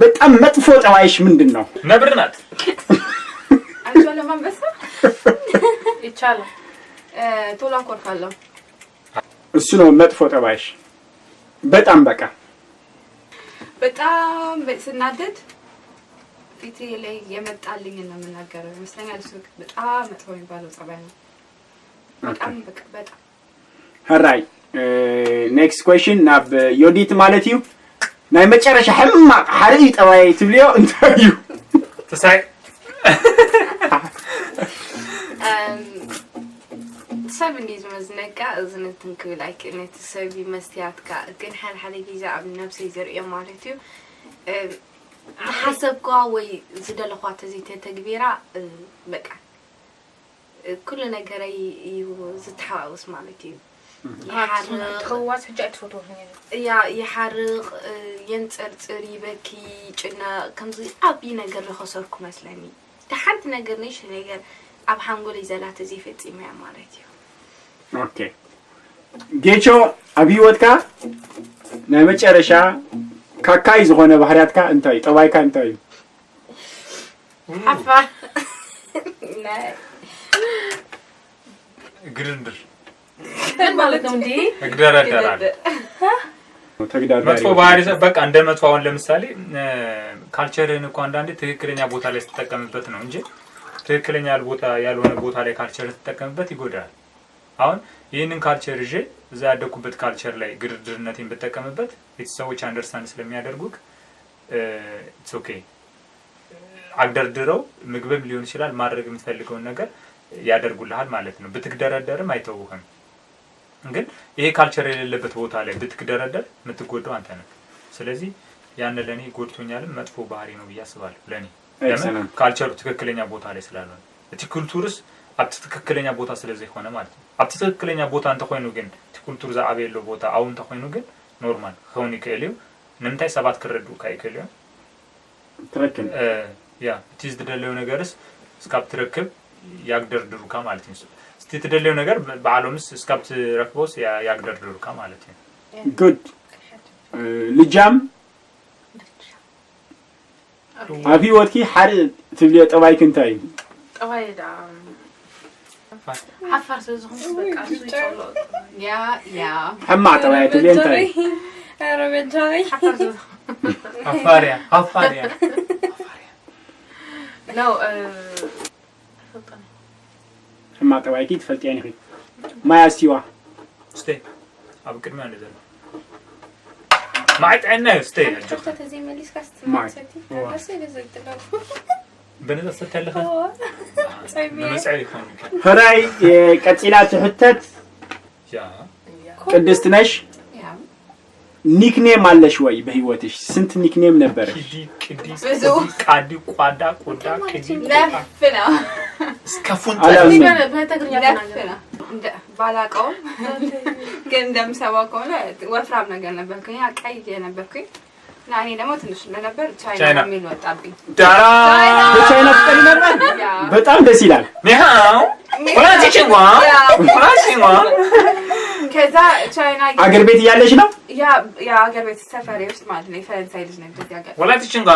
በጣም መጥፎ ጠባይሽ ምንድን ነው? ነብር ናት። አይቻልም አንበሳ ይቻላል። እ፣ ቶሎ አኮርፋለሁ። እሱ ነው መጥፎ ጠባይሽ። በጣም በቃ በጣም በ- ስናደድ ፊቴ ላይ የመጣልኝ ነው የምናገረው ይመስለኛል። እሱ በጣም መጥፎ የሚባለው ጸባይ ነው። በጣም በቃ በጣም ሕራይ። Next question ናብ ዮዲት ማለት እዩ። ናይ መጨረሻ ሕማቕ ሓርኢ ጠባይ ትብልዮ እንታይ እዩ? ትሳይ እም፣ ሰብ እንዲ ዝመዝነካ እዝነትን ክብል ኣይክእል ነቲ ሰብ እዩ መስትያትካ። ግን ሓደ ሓደ ግዜ ኣብ ነብሰይ ዝርእዮ ማለት እዩ እም፣ ዝሓሰብኳ ወይ ዝደለኳ ተዘይተተግቢራ እ፣ በቃ እ፣ ኩሉ ነገረይ እዩ ዝተሓዋወስ ማለት እዩ። ይሓርቕ ትኸዋስ ሕጂ ኣይትፈትዎ ነይሩ እያ ይሓርቕ እ፣ የንፀርፅር ይበኪ ይጭነቕ ከምዚ ዓብዪ ነገር ዝኸሰርኩ መስለኒ። ሓንቲ ነገር ንእሽተይ ነገር ኣብ ሓንጎለይ ዘላተ ዘይፈፂመያ ማለት እዩ። Okay። ጌቾ፣ ኣብ ህይወትካ ናይ መጨረሻ ካካይ ዝኾነ ባህርያትካ እንታይ እዩ? ጠባይካ እንታይ እዩ? ሓፋር ግርድር ምን ማለት ነው እንዴ? እግደረደራል። ተግዳዳሪ መጥፎ ባህሪ ሰ- በቃ እንደ መጥፎ አሁን ለምሳሌ ካልቸርህን እኮ አንዳንዴ ትክክለኛ ቦታ ላይ ስትጠቀምበት ነው እንጂ ትክክለኛ ያል- ቦታ ያልሆነ ቦታ ላይ ካልቸር ስትጠቀምበት ይጎዳል። አሁን ይህንን ካልቸር ይዤ እዛ ያደግኩበት ካልቸር ላይ ግርድርነቴን ብጠቀምበት ቤተሰቦች አንደርስታንድ ስለሚያደርጉክ it's okay። አግደርድረው ምግብም ሊሆን ይችላል ማድረግ የምትፈልገውን ነገር ያደርጉልሃል ማለት ነው። ብትግደረደርም አይተውህም። ግን ይሄ ካልቸር የሌለበት ቦታ ላይ ብትግደረደር የምትጎዳው አንተ ነህ። ስለዚህ ያን ለእኔ ጎድቶኛልም መጥፎ ባህሪ ነው ብዬ አስባለሁ። ለእኔ ለምን Excellent። ካልቸሩ ትክክለኛ ቦታ ላይ ስላልሆነ እቲ ኩልቱርስ ኣብቲ ትክክለኛ ቦታ ስለዘይኮነ ማለት ነው። ኣብቲ ትክክለኛ ቦታ እንተኮይኑ ግን እቲ ኩልቱር ዝኣበየሎ ቦታ ኣው እንተኮይኑ ግን ኖርማል ክኸውን ይክእል እዩ። ንምንታይ ሰባት ክረድኡካ ይክእል እዮም። ትክክል። እ፣ ያ እቲ ዝደለዩ ነገርስ እስካብ ትረክብ ያግደርድሩካ ማለት እዩ። እስቲ ትደለዩ ነገር በዓሎምስ እስካብ ትረክቦስ ያ- ያግደርድሩካ ማለት እዩ። Good። ልጃም ኣብ ህይወትኪ ሓደ ትብልዮ ጠባይኪ እንታይ እዩ? ጠባይ ዳ ሓፋር ስለ ዝኾንኩ በቃ እሱ ይጸሎ ያ ያ ሕማቕ ጠባይ ትብልዮ እንታይ እዩ? ኧረ በጃይ ሓፋር ስለ ዝኾንኩ ኣፋርያ ኣፋርያ ነው እ፣ ሕማቕ ጠባይኪ ትፈልጥያን ኢኺ። ማይ ኣስትይዋ። ስቴ ኣብ ቅድሚያ እንደ ዘሎ ማይ ጥዕና እዩ። ስቴ ኣጆኻ ሕቶ ተዘይመሊስካ ማይ። ስትመሰቲ ደስ ኢለ ዘይጥለው ብነዛ ሰተልኸ ጸሚያ ንመፅዐ ይኾን ሕራይ ቀጺላ ትሕተት። ያ ቅድስት ነሽ። ያ ኒክኔም አለሽ ወይ በህይወትሽ? ስንት ኒክኔም ነበረሽ? ኪዲ ቅዲ ብዙ። ቃዲ ቋዳ ቆዳ ቅዲ ነፍ ነው እስከ ፉን አላም- ነፍ ነው እንደ ባላቀውም ግን እንደምሰማው ከሆነ ወፍራም ነገር ነበርኩኝ። ያ ቀይ ነበርኩኝ እና እኔ ደግሞ ትንሽ ስለነበር ቻይና ቻይና። የሚል ወጣብኝ። ዳራ በቻይና ትጠሪ ነበር? ያ በጣም ደስ ይላል። ኒሃው ወላቲችንጓ ወላቲችንጓ ከዛ ቻይና አገር ቤት እያለሽ ነው? ያ ያ ሀገር ቤት ሰፈሬ ውስጥ ማለት ነው። የፈረንሳይ ልጅ ነኝ። በዚህ ሀገር ወላቲችንጓ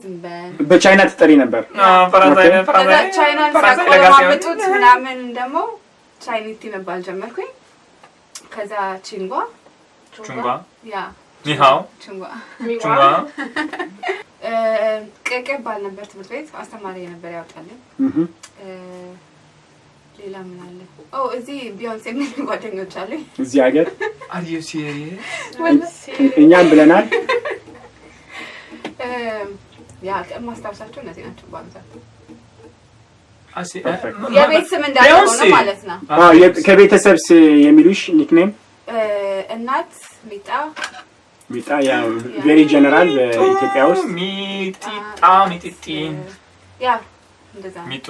ዝም በል በቻይና ትጠሪ ነበር። ፈረንሳይ ኦኬ። ከዛ ፈረንሳይ ቻይናን ፈረንሳይ ሲያቆላምጡት ለጋሲዮን ምናምን ደግሞ ቻይኒቲ መባል ጀመርኩኝ። ከዛ ቺንጓ ቹንጓ ያ ኒሃው ቺንጓ ቹንጓ እ፣ ቅቅ ይባል ነበር ትምህርት ቤት አስተማሪ ነበር ያወጣልኝ። እህ። እ፣ ሌላ ምን አለ? ኦ እዚህ ቢዮንሴ የሚል ጓደኞች አሉኝ። እዚህ ሀገር Are you serious? እኛም ብለናል። እ፣ ያ የማስታውሳቸው እነዚህ ናቸው በአብዛኛው። አሲ የቤት ስም እንዳለ ሆኖ ቢዮንሴ። ማለት ነው። አዎ፣ የ- ከቤተሰብ ስ- የሚሉሽ ኒክኔም? እ፣ እናት ሚጣ ሚጣ ያው very general በኢትዮጵያ ውስጥ። ሚጢጣ ሚጢጢ ያ እንደዛ ነው። ሚጡ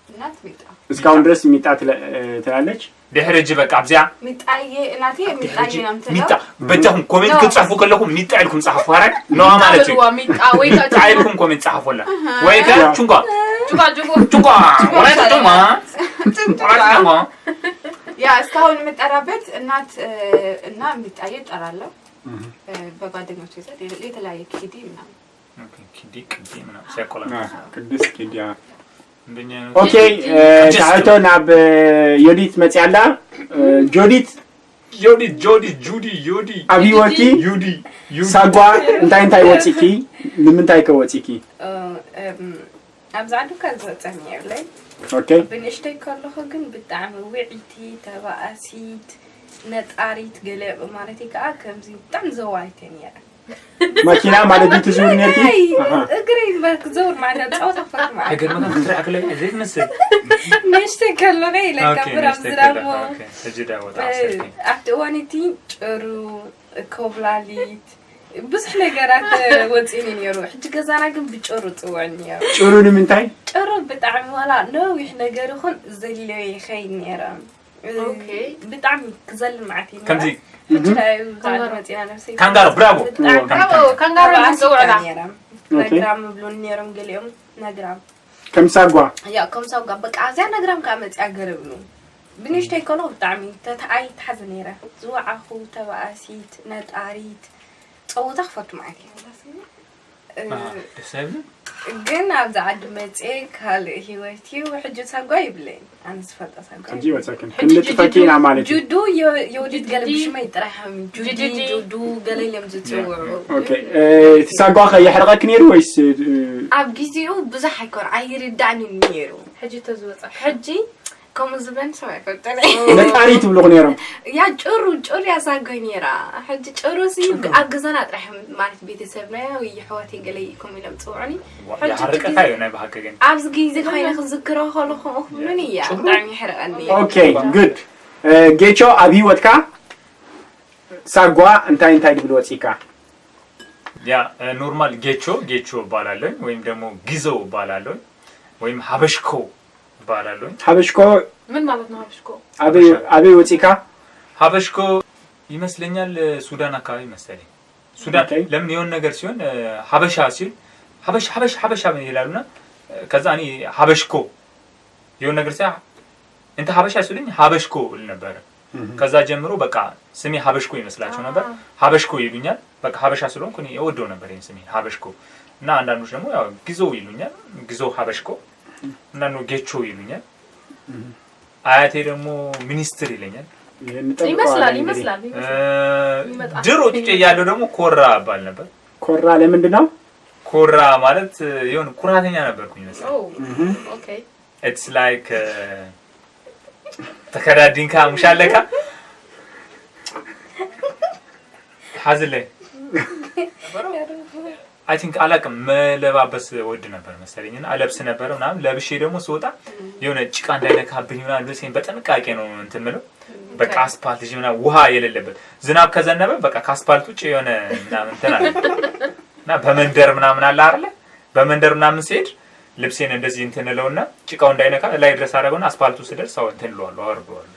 እናት ሚጣ እስካሁን ድረስ ሚጣ ትለ- ትላለች። ድሕሪ እጂ በቃ ኣብዚኣ ሚጣዬ እናቴ ሚጣዬ ነው የምትለው። ሚጣ በጃኹም ኮሜንት ክትጽሕፉ ከለኹም ሚጣ ኢልኩም ጽሓፉ። ሐራይ ነዋ ማለት እዩ። በልዋ ሚጣ ወይ ከዓ ሚጣ ኢልኩም ኮሜንት ጽሓፉላ ወይ ከ ያ። ቹንጓ ጭጓ ጅጎ ቹንጓ ወይ ቹንጓ ቹንጓ ያ እስካሁን የምጠራበት እናት እ፣ እና ሚጣዬ እጠራለሁ። እ፣ በጓደኞቼ ዘንድ የተለያየ ኪዲ ምናምን ኦኬ፣ ኪዲ ቅዲ ምናምን ሲያቆላምጥ። ቅድስት ኪድያ። እንደኛ ኦኬ። ታሕቶ ናብ ዮዲት መፅያ ኣላ። ጆዲት ዮዲ ጆዲ ጁዲ ዮዲ ኣብ ህይወትኪ ዩዲ ዩዲ ሳጓ እንታይ እንታይ ወፂኪ? ንምንታይ ከ ወፂኪ? ኣብዚ ዓዲ እኳ ዝወፀኒ የብለይ። ኦኬ። ብንእሽተይ ከለኹ ግን ብጣዕሚ ውዕይቲ፣ ተባኣሲት፣ ነጣሪት ገለ ማለት እዩ ከዓ ከምዚ ብጣዕሚ ዘዋሪተ ነይረ። ማኪና ማለት ድዩ ትዝውር ነርኪ? እግረይ እምበር ክዘውር ማለት ፃወታ ክፈት ማለት ኣይገርመካ ክትርኢ ከለይ ዘይትመስል ንእሽተይ ከለኹ ኢለካ ኦኬ ብራም ንእሽተይ ዝዳሞ ከለኻ ኦኬ ሕጂ ዳ ወጣ ዓሰርተ ኣብቲ እዋን እቲ ጭሩ ኮብላሊት ብዙሕ ነገራት ወፂኒ ነይሩ። ሕጂ ገዛና ግን ብጭሩ ፅውዕን ነይሩ። ጭሩ ንምንታይ? ጭሩ ብጣዕሚ ዋላ ነዊሕ ነገር ይኹን ዘሊለዮ ይኸይድ ነይረ። ኦኬ። ብጣዕሚ ክዘል መዓት እዩ ከምዚ ሕጂ ዳዩ ካልእ መፂና ነብሰይ ካንጋሮ ብራቮ ብጣዕሚ ብራቮ፣ ካንጋሮ ተባኣሲት ንፅውዕላ። ነይረ። ኦኬ። ነግራም ይብሉን ነይሮም ገሊኦም ነግራም ከም ሳጓ ያ ከም ሳጓ በቃ እዚኣ ነግራም ከዓ መፅያ ገረብሉ ብንእሽተይ ከሎ ብጣዕሚ ተተኣይ ተሓዘ ነይረ። ዝወዓኹ ተባኣሲት ነጣሪት ፀውታ ክፈቱ ማለት እዩ። ደስ ኣይብልን ግን ኣብዚ ዓዲ መፅየ ካልእ ህይወት እዩ። ሕጂ ሳጓ ይብለይን ኣነ ዝፈልጦ ሳጓ ሕጂ ይወፀክን ክንልጥፈኪ ኢና ማለት እዩ። ጁዱ የወዲት ገለ ብሽመይ ጥራሕ ጁዲ ጁዱ ገለ ኢሎም ዝፅውዑ ኦኬ። እቲ ሳጓ ከ የሕርቐኪ ነይሩ ወይስ? ኣብ ግዜኡ ብዙሕ ኣይኮር ኣይርዳእን ነይሩ። ሕጂ ተዝወፃ ሕጂ ከምኡ ዝበን ሰብ ኣይፈልጠን። ነጣሪ ትብልኹ ነይሮም። ያ ጭሩ ጭሩ ያሳጎይ ነይራ። ሕጂ ጭሩ ሲ ኣብ ገዛና ጥራሕ ማለት ቤተሰብና ወይ የሕዋተይ ገለ ከምኡ ኢሎም ፅውዑኒ። ሕጂ ይሓርቀካ እዩ ናይ ብሓቂ ግን ኣብዚ ግዜ ኮይነ ክዝክሮ ከለኹ ከምኡ ክብሉኒ እያ ብጣዕሚ ይሕርቐኒ። ኦኬ። ጉድ። ጌቾ፣ ኣብ ህይወትካ ሳጓ እንታይ እንታይ ድብል ወፂካ? ያ ኖርማል ጌቾ ጌቾ እባላለሁ ወይም ደግሞ ጊዞ እባላለሁ ወይም ሀበሽኮ እባላለሁ። ሀበሽኮ ምን ማለት ነው ሀበሽኮ? ኣበይ ኣበይ ወፂካ? ሀበሽኮ ይመስለኛል ሱዳን አካባቢ መሰለኝ። ሱዳን ኦኬ። ለምን የሆነ ነገር ሲሆን ሀበሻ ሲል ሀበሽ ሀበሽ ሀበሻ ይላሉና ከዛ እኔ ሀበሽኮ የሆነ ነገር ሲያ እንተ ሀበሻ ሲሉኝ ሀበሽኮ እል ነበረ። ከዛ ጀምሮ በቃ ስሜ ሀበሽኮ ይመስላቸው ነበር። ሀበሽኮ ይሉኛል። በቃ ሀበሻ ስለሆንኩ እኔ እወደው ነበር ይሄን ስሜ ሀበሽኮ። እና አንዳንዶች ደግሞ ያው ጊዞ ይሉኛል። ጊዞ ሀበሽኮ፣ አንዳንዱ ጌቾ ይሉኛል። አያቴ ደግሞ ሚኒስትር ይለኛል። ይሄን እንጠብቀዋለን ይመስላል እንግዲህ። ይመስላል እ፣ ይመስላል። ይመጣል። ድሮ ጩጬ እያለሁ ደግሞ ኮራ እባል ነበር። ኮራ ለምንድን ነው? ኮራ ማለት የሆነ ኩራተኛ ነበርኩኝ ይመስላል። ኦ ኦኬ። It's like ተከዳዲንካ ሙሽ ኣለካ ሓዝለይ I think አላቅም መለባበስ ወድ ነበር መሰለኝ እና እለብስ ነበር ምናምን ለብሼ ደግሞ ስወጣ የሆነ ጭቃ እንዳይነካብኝ ምናምን ልብሴን በጥንቃቄ ነው እንትን ምለው። በቃ አስፓልት እዚህ ምናምን ውሃ የሌለበት ዝናብ ከዘነበ በቃ ከአስፓልት ውጭ የሆነ ምናምን እንትን አለ እና በመንደር ምናምን አለ አይደለ? በመንደር ምናምን ስሄድ ልብሴን እንደዚህ እንትን እለውና ጭቃው እንዳይነካ ላይ ድረስ አደረገውና አስፓልቱ ስደርስ አዎ እንትን እለዋለሁ አወርደዋለሁ።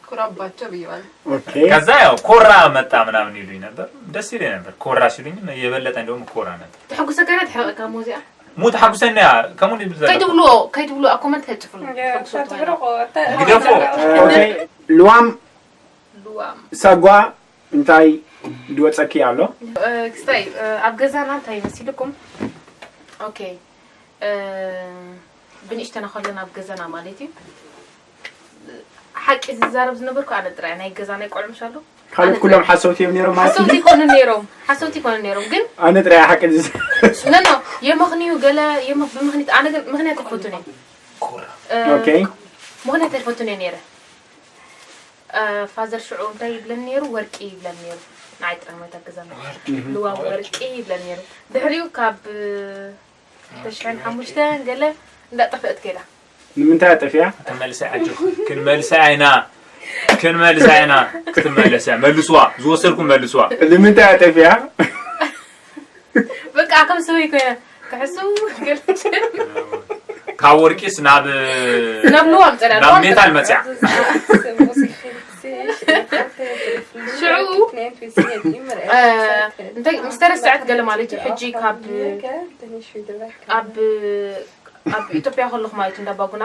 ኩራባቸው ብየዋል። ኦኬ። ከዛ ያው ኮራ መጣ ምናምን ይሉኝ ነበር። ደስ ይለኝ ነበር ኮራ ሲሉኝ የበለጠ እንደውም ኮራ ነበር። ተሐጉሰካ ና ተሐረቀካ ሞዚኣ ሙት ሓጉሰና ከምኡ ይብል ዘሎ ከይትብልዎ ከይትብልዎ ኣብ ኮመንት ከይትጽፍሉ ግደፎ። ኦኬ። ልዋም ልዋም ሳጓ እንታይ ድወፀኪ ኣሎ? ክስታይ ኣብ ገዛና እንታይ መሲልኩም? ኦኬ ብንእሽተና ከለና ኣብ ገዛና ማለት እዩ ሓቂ ዝዛረብ ዝነበርኩ ኣነ ጥራይ ናይ ገዛ ናይ ቆልዑ ምሽ ኣሎ ካልኦት ኩሎም ሓሰውቲ እዮም ነይሮም ማለት ሓሰውቲ እዩ። ይኮኑ ነይሮም ሓሰውቲ ይኮኑ ነይሮም ግን ኣነ ጥራይ ሓቂ ዝዛረብ። ነኖ የመኽንዩ ገለ የመ- ብምኽኒት ኣነ ግን ምኽንያት ይፈቱን እየ ኦኬ። ምኽንያት ይፈቱን እየ ነይረ ፋዘር ሽዑ እንታይ ይብለን ነይሩ ወርቂ ይብለን ነይሩ ንዓይ ጥራይ ማለት ኣገዛና ልዋ ወርቂ ይብለን ነይሩ ድሕሪኡ ካብ ተሽሕን ሓሙሽተን ገለ እንዳጠፍአት ከይዳ ንምንታይ ኣጠፊያ? ክንመልሳ ኣጆ ክንመልሳ ኣይና ክንመልሳ ኣይና ክትመለስ እያ መልስዋ ዝወሰድኩም መልስዋ ንምንታይ ኣጠፊያ? በቃ ከም ሰበይ ኮይነ ክሕስው ገለ ካብ ወርቂስ ናብ ናብ ልዋም ፀዳ ናብ ሜታል መፅያ ሽዑ እንታይ ምስ ተረስዐት ገለ ማለት እዩ ሕጂ ካብ ኣብ ኣብ ኢትዮጵያ ከለኹ ማለት እዩ እንዳባጉና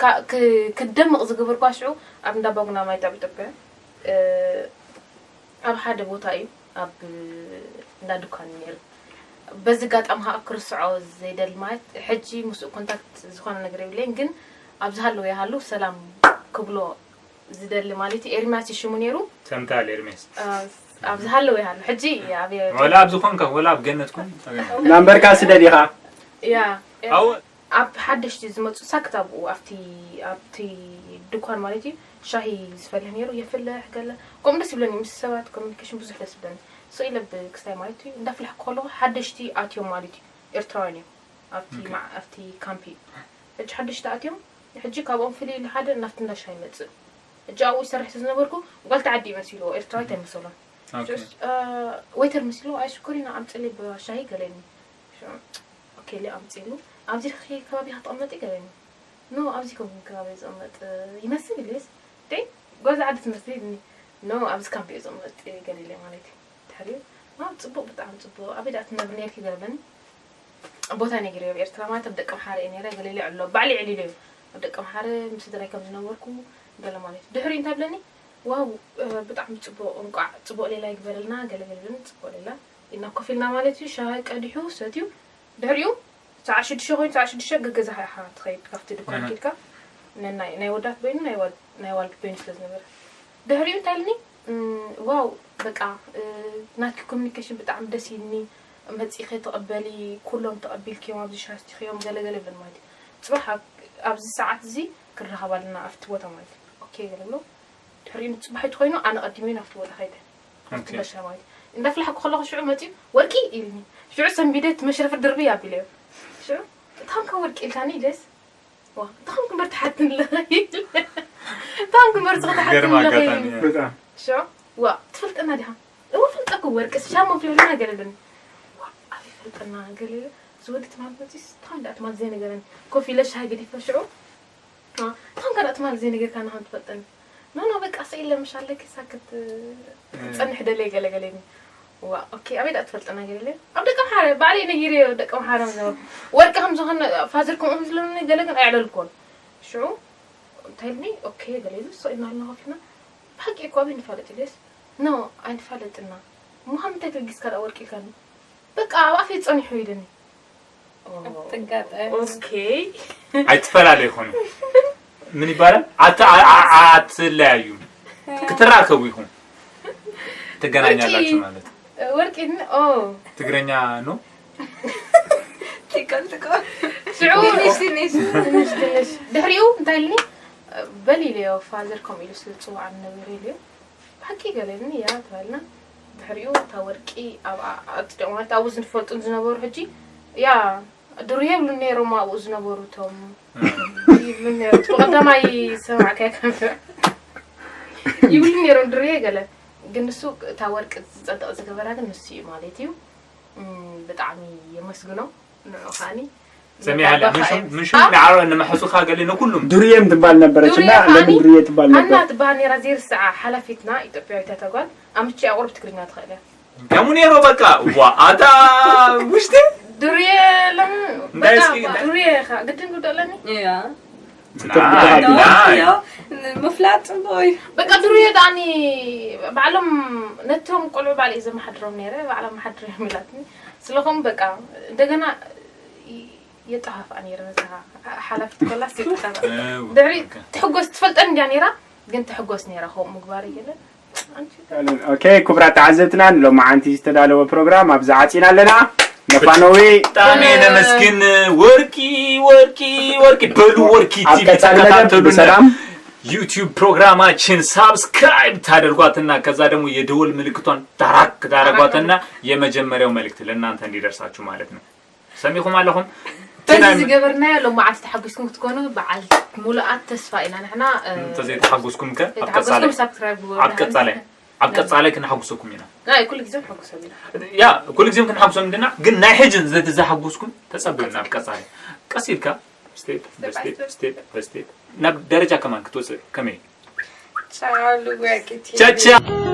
ካ- ክ- ክደምቕ ዝገበርኳ ሽዑ ኣብ እንዳባጉና ማለት ኣብ ኢትዮጵያ ኣብ ሓደ ቦታ እዩ ኣብ እንዳ ድኳን ነይሩ በዚ ኣጋጣሚ ከዓ ክርስዖ ዘይደሊ ማለት ሕጂ ምስኡ ኮንታክት ዝኾነ ነገር የብለይን፣ ግን ኣብ ዝሃለወ ይሃሉ ሰላም ክብሎ ዝደሊ ማለት እዩ። ኤርሚያስ እዩ ሽሙ ነይሩ። ተምታል ኤርሚያስ። ኣብ ዝሃለወ ይሃሉ ሕጂ ኣብ ወላ ኣብ ዝኾንካ ወላ ኣብ ገነት ኩን። ናምበርካ ስደድ ኢኻ። ያ ኣብ ሓደሽቲ ዝመፁ ሳክት ኣብኡ ኣብቲ ኣብቲ ድኳን ማለት እዩ። ሻሂ ዝፈልሕ ነይሩ፣ የፍልሕ ገለ ከምኡ ደስ ይብለኒ። ምስ ሰባት ኮሚኒኬሽን ብዙሕ ደስ ይብለኒ። ስቕ ኢለ ብክስታይ ማለት እዩ እንዳፍላሕ ከለኹ ሓደሽቲ ኣትዮም ማለት እዩ። ኤርትራውያን እዮም ኣብቲ ኣብቲ ካምፕ እዩ። ሕጂ ሓደሽቲ ኣትዮም። ሕጂ ካብኦም ፍልይ ኢሉ ሓደ ናብቲ እንዳ ሻሂ ይመፅእ። ሕጂ ኣብኡ ይሰርሕ ዝነበርኩ ጓል ተዓዲ መሲልዎ፣ ኤርትራዊት ኣይመሰሎን። ኦኬ። ሶስ፣ እ፣ ዌተር መሲልዎ፣ ኣይ ሽኮሪና ኣምፅሊ ብሻሂ ገለኒ። ኦኬ፣ ሊ ኣምፅሉ። ኣብዚ ኸ ከባቢ ክትቕመጢ ገለኒ። ኖ፣ ኣብዚ ከምዚ ከባቢ ዝቕመጥ ይመስል ኢለስ። ደይ፣ ጓል ዓዲ ትመስሊ ኢልኒ። ኖ፣ ኣብዚ ካምፕ እዩ ዝቕመጥ ገለ ኢለ ማለት እዩ። ድሕሪኡ፣ ዋው፣ ጽቡቕ፣ ብጣዕሚ ጽቡቕ። ኣበይ ደኣ ትነብሪ ነርኪ ገለ በኒ። ቦታ ነጊረዮ፣ ኣብ ኤርትራ ማለት ኣብ ደቀምሓረ እየ ነይረ፣ ገለ ኢለ ዕሎ፣ ባዕለይ ዕሊለዮ። ኣብ ደቀምሓረ ምስ ስድራይ ከም ዝነበርኩ ገለ ማለት እዩ። ድሕሪኡ እንታይ ብለኒ? ዋው፣ እ፣ ብጣዕሚ ጽቡቕ፣ እንቋዕ ጽቡቕ ሌላ ይግበረልና፣ ገለ ገለ ብለን ጽቡቕ ሌላ ኢልና ኮፍ ኢልና ማለት እዩ። ሻሂ ቀዲሑ ሰትዩ፣ ድሕሪኡ ሰዓት ሽዱሽተ ኮይኑ፣ ሰዓት ሽዱሽተ ገገዛኻ ኢኻ ትኸይድ፣ ካብቲ ድኳን ኣሃ። ኬድካ። ነናይ፣ ናይ ወዳት በይኑ፣ ናይ ዋል-፣ ናይ ዋልድ በይኑ ስለ ዝነበረ። ድሕሪኡ እንታይ ኢልኒ? እም፣ ዋው፣ በቃ፣ እ፣ ናትኪ ኮሚኒኬሽን ብጣዕሚ ደስ ኢልኒ፣ መጺኺ ተቐበሊ፣ ኩሎም ተቐቢልክዮም፣ ኣብዚ ሻስቲኽዮም፣ ገለ ገለ ይብል ማለት እዩ። ጽባሕ ኣብ-፣ ኣብዚ ሰዓት እዚ ክራኸብ ኣለና ኣብቲ ቦታ ማለት እዩ። ኦኬ ገለ ብሎ። ድሕሪኡ ንጽባሒቱ ኮይኑ ኣነ ቀዲመ ናብቲ ቦታ ከይደ። ናብቲ ኦኬ። መሸማዊት። እንዳፍላሕኩ ከለኹ ሽዑ መጺኡ፣ "ወርቂ?" ኢልኒ። ሽዑ ሰንቢደ እቲ መሽረፈት ድርብይ ኣቢለዮ። ሽዑ፣ "እታንከ ወርቂ?" ኢልካኒ ኢለስ። "ዋ፣ እታንከ እምበር ትሓትኒ ኣለኺ?" ኢለ። "እታንከ እምበር ትሓትኒ ገርማ ኣለኺ?" ኣጋጣሚ እያ። በጣም። ሽዑ፣ "ዋ፣ ትፈልጠና ዲኻ?" "እወ፣ ፈልጠኩ፣ ወርቂ ሻሞ ፍልፍልና ገለለኒ." "ዋ፣ ኣበይ ፈልጠና ገለ?" ዝወዲ ትማል መጺስ፣ እታን ደኣ ትማል ዘይነገረኒ። ኮፍ ኢለ ሻሂ ገዲፈ ሽዑ፣ አ፣ እቶም ካልኦት ማለት ዘይነገርካና ከም ትፈልጠኒ። ኖ፣ ኖ፣ በቃ፣ ስኢለ ምሽ ኣለኪ፣ ሳክት፣ እ። ክትጸንሕ ደለየ ገለ ገለ ኢልኒ። ዋ፣ ኦኬ፣ ኣበይ ደኣ ትፈልጠና ገለ ኢለ? ኣብ ደቀምሓረ፣ ባዕለይ ነጊረዮ፣ ደቀምሓረ ምስ ነበርኩ። ወርቂ ከም ዝኾነ ፋዘር ከምኡ ዝብለኒ ገለ ግን ኣየዕለልኩዎን። ሽዑ፣ እንታይ ኢልኒ? ኦኬ፣ ገለ ኢሉ፣ ስቕ ኢልና ኣለና ኮፍ ኢልና። ብሓቂ እኮ ኣበይ ንፋለጥ ኢለስ? ኖ፣ ኣይንፋለጥና። እሞ ካብ ምንታይ ተበጊስካ ደኣ ወርቂ ኢልካኒ? በቃ ኣብ ኣፈይ ጸኒሑ ኢልኒ። ትጋጠም። ኦኬ። ኣይትፈላለዩ ይኾኑ። ምን ይባላል? ኣት-፣ ኣ-፣ ኣ-፣ ኣ-፣ ኣትለያዩ። ክትራከቡ ይኹን። ትገናኛላችሁ ወርቂ። ማለት። ወርቂ ን-፣ ኦ። ትግርኛ ነው? ቲቆል፣ ቲቆል። ሽዑ ትንሽ፣ ትንሽ። ትንሽ፣ ትንሽ። ድሕሪኡ እንታይ ኢልኒ? በል ኢለዮ፣ ፋዘር ከምኡ ኢሉ ስለ ዝጽውዓኒ ነበረ ኢለዮ። ብሓቂ ገለኒ እያ ተባልና። ድሕሪኡ እታ ወርቂ ኣብ ኣ-፣ ኣጽዲቑ ማለት ኣብኡ ዝፈልጡን ዝነበሩ ሕጂ፣ ያ፣ ድሩየ ይብሉ ነይሮም ኣብኡ ዝነበሩ እቶም። እም። ይብሉ ነይሮም። እቲ ብቐዳማይ ዝሰማዕካዮ ከም ይብሉ ነይሮም ድሩየ ገለ። ግን ንሱ እታ ወርቂ ዝጸድቕ ዝገበራ ግን ንሱ እዩ ማለት እዩ። እም፣ ብጣዕሚ የመስግኖ። ንዑ ኸኣኒ ሰሚዓለ፣ ነባባ ምሹ-፣ ኸኣኒ። ምሹ ኣ? ንዓሮ ንመሐሱኻ ገለ ንኩሉም። ዱርዬም ትባል ነበረች እና ዱርዬ ለምን ኸኣኒ ዱርዬ ትባል ሀና ነበር? ትባሃል ነይራ፣ ዘይርስዓ ሓላፊትና ኢትዮጵያዊት እያ ተጓል። ኣምቺ ኣቑርብ ትግርኛ ትኽእል እያ። ደሙ ነይሮ በቃ። ዋ፣ ኣታ ውሽጢ? ዱርዬ ለም-፣ እንታይ በቃ እስኪ? ዱርዬ ኸ-፣ ግድን ጉዶ ኣለኒ? እያ። ትክክል። ናይ፣ ናይ። እዮ፣ ምፍላጥ ጽቡቕ እዩ። በቃ ዱርዬ ዳኒ ባዕሎም ነቶም ቆልዑ ባዕለ እየ ዘመሓድሮም ነይረ፣ ባዕሎም መሓድሮም ኢላትኒ። ስለኹም በቃ እንደገና ይ-፣ የጠፋፍኣ ነይረ ነታ ሓላፊት ኮላስ የጠፋፍኣ። እው፣ ድሕሪ ኦኬ። ትሕጎስ ትፈልጠን እንድያ ነይራ፣ ግን ትሕጎስ ነይራ ከምኡ ምግባር የለን። ኦኬ፣ ክቡራት ተዓዘብትና፣ ንሎማዓንቲ ዝተዳለወ ፕሮግራም ኣብዚ ዓጺና ኣለና። መፋነዊ። ብጣዕሚ ነመስግን። ወርቂ፣ ወርቂ፣ ወርቂ። በሉ ወርቂ ኣብ ቲቪ ቀጻሊ መደብ ተከታተሉን። ብሰላም። ዩቲዩብ ፕሮግራማችን ሳብስክራይብ ታደርጓትና፣ ከዛ ደግሞ የደወል ምልክቷን ታራክ ታደርጓትና፣ የመጀመሪያው መልእክት ለእናንተ እንዲደርሳችሁ ማለት ነው። ሰሚኹም ኣለኹም? በዚ ናይ ዝገበርናዮ ሎማዓንቲ ተሓጒስኩም ክትኮኑ በዓል ሙሉኣት ተስፋ ኢና ንሕና፣ እ፣ እንተዘይተሓጒስኩም ከ ኣብ ተይተሓጒስኩም ቀጻላይ፣ ሳብስክራይብ ግበሩ ኣብ ንሓና። ቀጻላይ፣ ኣብ ቀጻላይ ክነሓጉሰኩም ኢና። ናይ ኩሉ ግዜ ንሓጉሶም ኢና። ያ፣ ኩሉ ግዜ ክንሓጉሶም እንድና፣ ግን ናይ ሕጂ እንተዘይተሓጒስኩም ተጸበዩና ኣብ ቀጻላይ። ቀስ ኢልካ፣ ስቴፕ፣ ስቴፕ ባይ ስቴፕ፣ ስቴፕ። ስቴፕ ባይ ስቴፕ። ናብ ደረጃ ከማን ክትወጽእ ከመይ? ቻው፣ ልዋቂ ቲቪ። ቻው፣ ቻው።